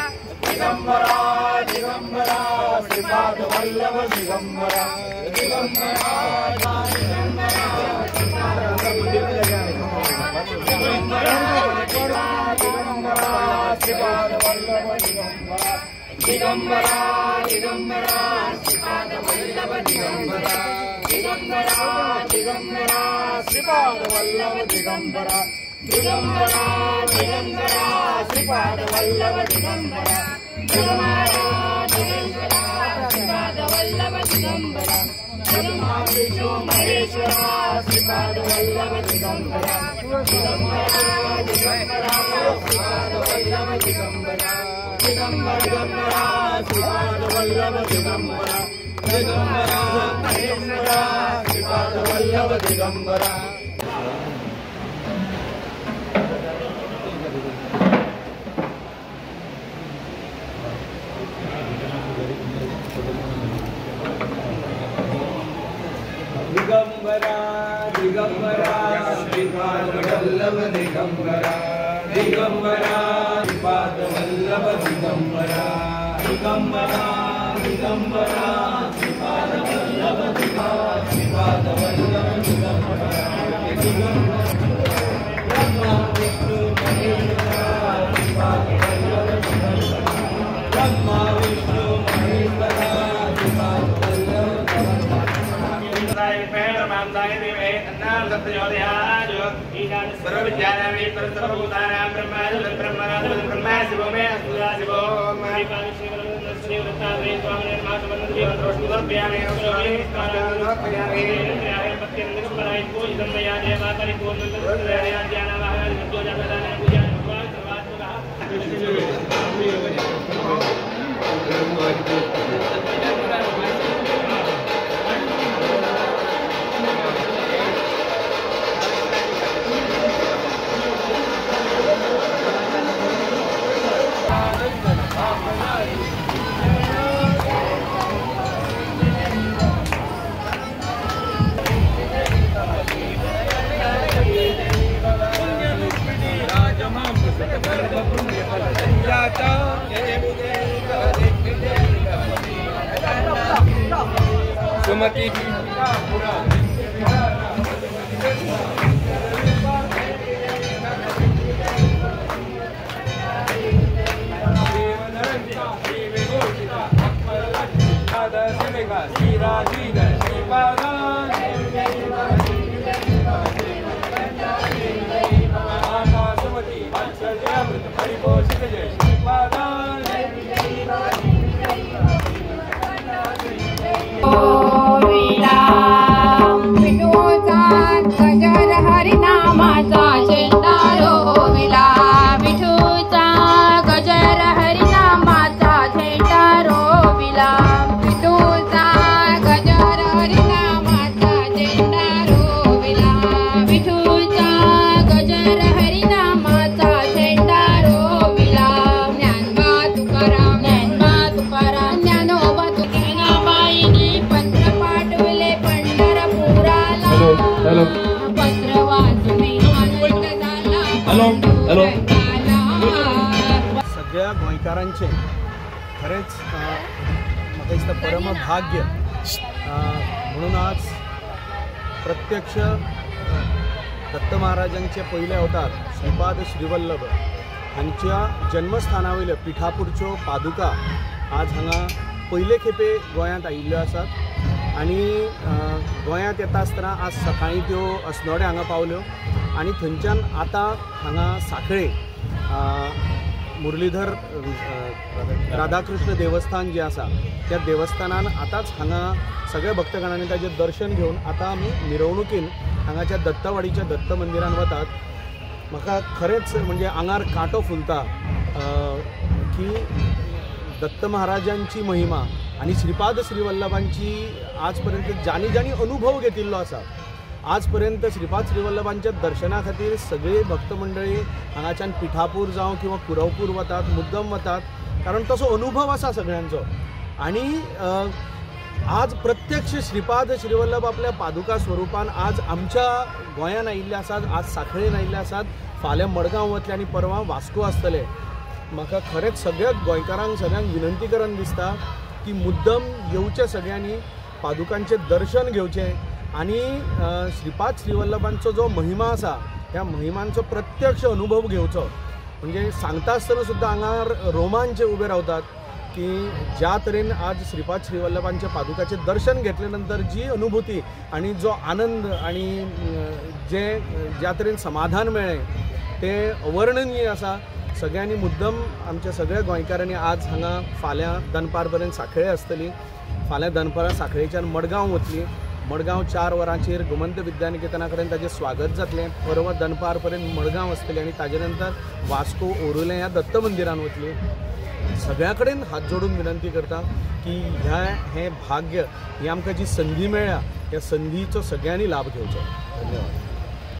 दिगंबरा दिगंबरा श्रीपाद वल्लभ दिगंबरा दिगंबरा दिगंबरा दिगंबरा श्रीपाद वल्लभ दिगंबरा दिगंबरा दिगंबरा श्रीपाद वल्लभ दिगंबरा दिगंबरा दिगंबरा श्रीपाद वल्लभ दिगंबरा दिगंबरा दिगंबरा श्रीपाद वल्लभ दिगंबरा दिगंबरा दिगंबरा श्रीपाद वल्लभ दिगंबरा ब्रह्मा विष्णु महेश्वरा श्रीपाद वल्लभ दिगंबरा दिगंबरा दिगंबरा श्रीपाद वल्लभ दिगंबरा दिगंबर दिगंबरा श्रीपाद वल्लभ दिगंबरा दिगंबरा महेश्वरा श्रीपाद वल्लभ दिगंबरा। दिगंबरा दिगंबरा श्रीपाद वल्लभ दिगंबरा दिगंबरा श्रीपाद वल्लभ दिगंबरा दिगंबरा दिगंबरा श्रीपाद वल्लभ श्रीपाद वल्लभ दिगंबरा दिगंबरा ब्रह्मा विष्णु महेश्वरा श्रीपाद वल्लभ दिगंबरा ब्रह्मा विष्णु महेश्वरा श्रीपाद वल्लभ दिगंबरा। सुमति सगळ्या गोंयकारांचे खरेंच म्हाका दिसता परमभाग्य म्हणून आज प्रत्यक्ष दत्त महाराजांचे पयले अवतार श्रीपाद श्रीवल्लभ हांच्या जन्मस्थाना वयल्यो पिठापूरच्यो पादुका आज हांगा पयले खेपे गोंयांत आयिल्ल्यो आसात आनी गोंयांत येता आसतना आज सकाळीं त्यो अस्नोडें हांगा पावल्यो आनी थंयच्यान आतां हांगा सांखळे मुरलीधर राधाकृष्ण देवस्थान जें आसा त्या देवस्थानान आतांच हांगा सगळ्या भक्तगणांनी ताजें दर्शन घेवन आतां आमी मिरवणुकीन हांगाच्या दत्तवाडीच्या दत्त मंदिरान वतात। म्हाका खरेंच म्हणजे आंगार कांटो फुलता की दत्त महाराजांची महिमा आनी श्रीपाद श्रीवल्लभांची आज पर्यंत जाणी जाणी अनुभव घेतिल्लो आसा। आजपर्यंत श्रीपाद श्रीवल्लभांच्या दर्शना खातीर सगळी भक्त मंडळी हांगाच्यान पिठापूर जावं किंवा कुरवपूर वतात, मुद्दम वतात, कारण तसो अनुभव आसा सगळ्यांचो। आनी आज प्रत्यक्ष श्रीपाद श्रीवल्लभ आपल्या पादुका स्वरूपान आज आमच्या गोंयान आयिल्ले आसात, आज सांखळेन आयिल्ले आसात, फाल्यां मडगांव वतले आनी परवां वास्को आसतले। म्हाका खरेंच सगळ्या गोंयकारांक सगळ्यांक विनंती करून दिसता की मुद्दम येवचें, सगळ्यांनी पादुकांचें दर्शन घेवचें आनी श्रीपाद श्रीवल्लभांचो जो महिमा आसा ह्या महिमांचो प्रत्यक्ष अनुभव घेवचो. म्हणजे सांगता आसतना सुद्दां आंगार रोमांच उबे रावतात की ज्या तरेन आज श्रीपाद श्रीवल्लभांच्या पादुकाचें दर्शन घेतले नंतर जी अनुभूती आनी जो आनंद आनी जे ज्या तरेन समाधान मेळ्ळें तें अवर्णनीय आसा. सगळ्यांनी मुद्दम आमच्या सगळ्या गोंयकारांनी आज हांगा फाल्यां दनपार पर्यंत सांखळे आसतली, फाल्यां दनपारां सांखळेच्यान मडगांव वतली, मडगांव 4 वरांचेर गोमंत विद्यानिकेतना कडेन ताजें स्वागत जातलें, परवा दनपार पर्यंत मडगांव आसतली आनी ताजे नंतर वास्को ओरुलें ह्या दत्त मंदिरान वतली. सगळ्या कडेन हात जोडून विनंती करता की ह्या हें भाग्य ही आमकां जी संदी मेळ्ळ्या ह्या संदीचो सगळ्यांनी लाभ घेवचो. धन्यवाद.